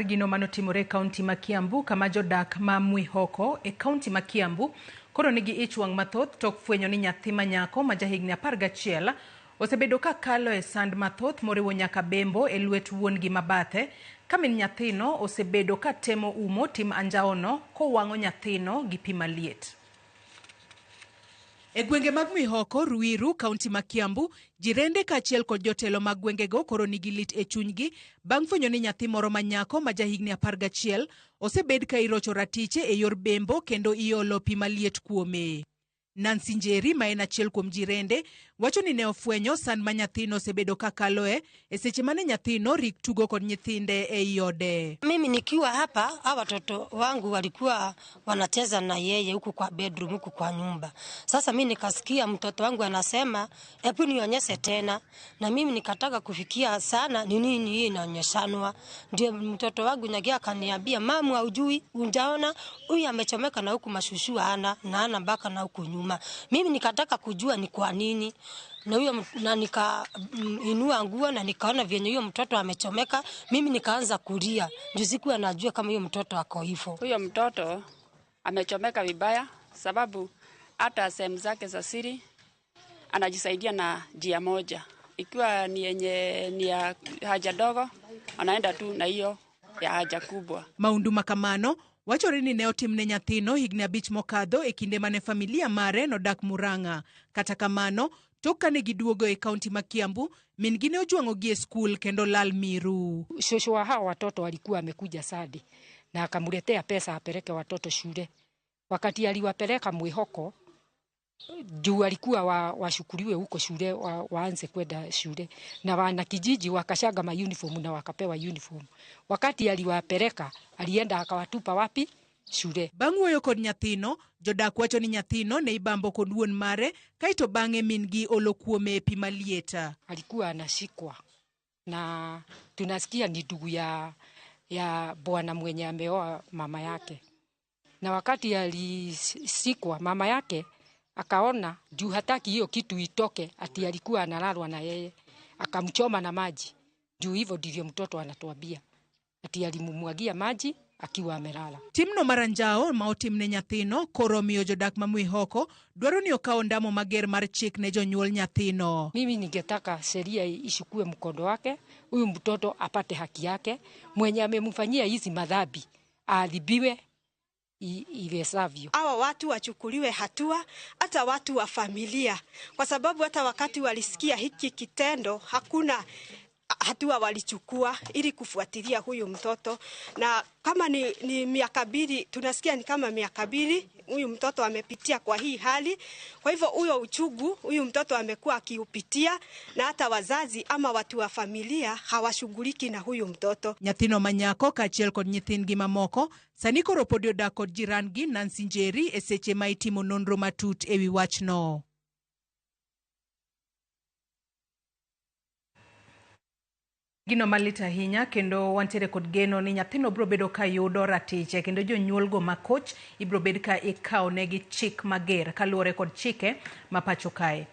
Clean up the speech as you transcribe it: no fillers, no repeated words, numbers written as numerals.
Gino manotimore e kaunti ma Kiambu kama jodak ma Mwihoko e kaunti ma Kiambu koro nigi ich wang' mathoth tok fwenyo ni nyathi ma nyako ma jahigni 11 osebedo ka kalo e sand mathoth moriwo nyaka bembo e lwet wuon-gi mabathe ka min nyathino osebedo ka temo umo tim anjawono kowang'o nyathino gi pi maliet. E gwenge mag Mwihoko, Ruiru, kaunti ma Kiambu, jirende kaachiel kod jotelo mag gwengego koro nigi lit e chunygi bang' fwenyo ni nyathi moro ma nyako ma jahigni 11 osebed ka irocho ratiche e yor bembo kendo iolo pi maliet kuome. Nancy Njeri ma en achiel kuom jirende wacho ni ne ofwenyo sand ma nyathino osebedo ka kaloe e seche mane nyathino rik tugo kod nyithinde ei ode. Mimi nikiwa hapa, hawa watoto wangu walikuwa wanacheza na yeye huku kwa bedroom, huku kwa nyumba. Sasa mimi nikasikia mtoto wangu anasema, hebu nionyeshe tena, na mimi nikataka kufikia sana ni nini hii inaonyeshanwa. Ndio mtoto wangu nyagia akaniambia, mamu, haujui, unjaona huyu amechomeka na huku mashushu hana na hana mpaka na huku nyuma. Mimi nikataka kujua ni kwa nini na huyo na nikainua nguo na nikaona vyenye huyo mtoto amechomeka. Mimi nikaanza kulia juu sikuwa najua kama huyo mtoto ako hivyo. Huyo mtoto amechomeka vibaya, sababu hata sehemu zake za siri anajisaidia na njia moja, ikiwa ni yenye ni ya haja dogo, anaenda tu na hiyo ya haja kubwa. Maundu makamano wachore ni ne otimne nyathino higni 5 mokadho e kinde mane familia mare nodak Murang'a. Kata kamano, tok kane giduogo e kaunti ma Kiambu, min-gi ne ojwang'ogi e skul kendo lal miru. Shosho wa hawa watoto alikuwa amekuja Sadi na akamletea pesa apeleke watoto shule. Wakati aliwapeleka Mwihoko, juu alikuwa washukuliwe huko shule, waanze kwenda shule, na wanakijiji wakashaga ma uniform na wakapewa uniform. Wakati aliwapeleka, alienda akawatupa wapi? Shule. Bang' wuoyo kod nyathino, jodak wacho ni nyathino ne ibambo kod wuon mare, kaeto bang'e min-gi olo kuome pi maliet. Alikuwa anashikwa na tunasikia ni ndugu ya bwana mwenye ameoa mama yake, na wakati alishikwa mama yake akaona juu hataki hiyo kitu itoke, ati alikuwa analalwa na yeye, akamchoma na maji. Juu hivyo ndivyo mtoto anatuambia, ati alimumwagia maji akiwa amelala. Timno mar anjawo ma otimne nyathino koro omiyo jodak ma Mwihoko dwaro ni okaw ondamo mager mar chik ne jonyuol nyathino. Mimi ningetaka sheria ishukue mkondo wake, huyu mtoto apate haki yake, mwenye amemfanyia hizi madhambi aadhibiwe iwezavyo. Hawa watu wachukuliwe hatua, hata watu wa familia, kwa sababu hata wakati walisikia hiki kitendo hakuna hatua walichukua ili kufuatilia huyu mtoto. Na kama ni miaka 2, tunasikia ni kama miaka 2 huyu mtoto amepitia kwa hii hali. Kwa hivyo huyo uchungu huyu mtoto amekuwa akiupitia, na hata wazazi ama watu wa familia hawashughuliki na huyu mtoto. Nyathino manyako kaachiel kod nyithindgi mamoko sani koro podi odak kod jiran-gi Nancy Njeri e seche ma itimo nonro matut ewi wachno. Gino malit ahinya, kendo wantiere kod geno ni nyathino biro bedo ka yudo ratiche, kendo jonyuolgo makoch ibiro bed ka ikawo negi chik mager kaluwore kod chike ma pacho kae.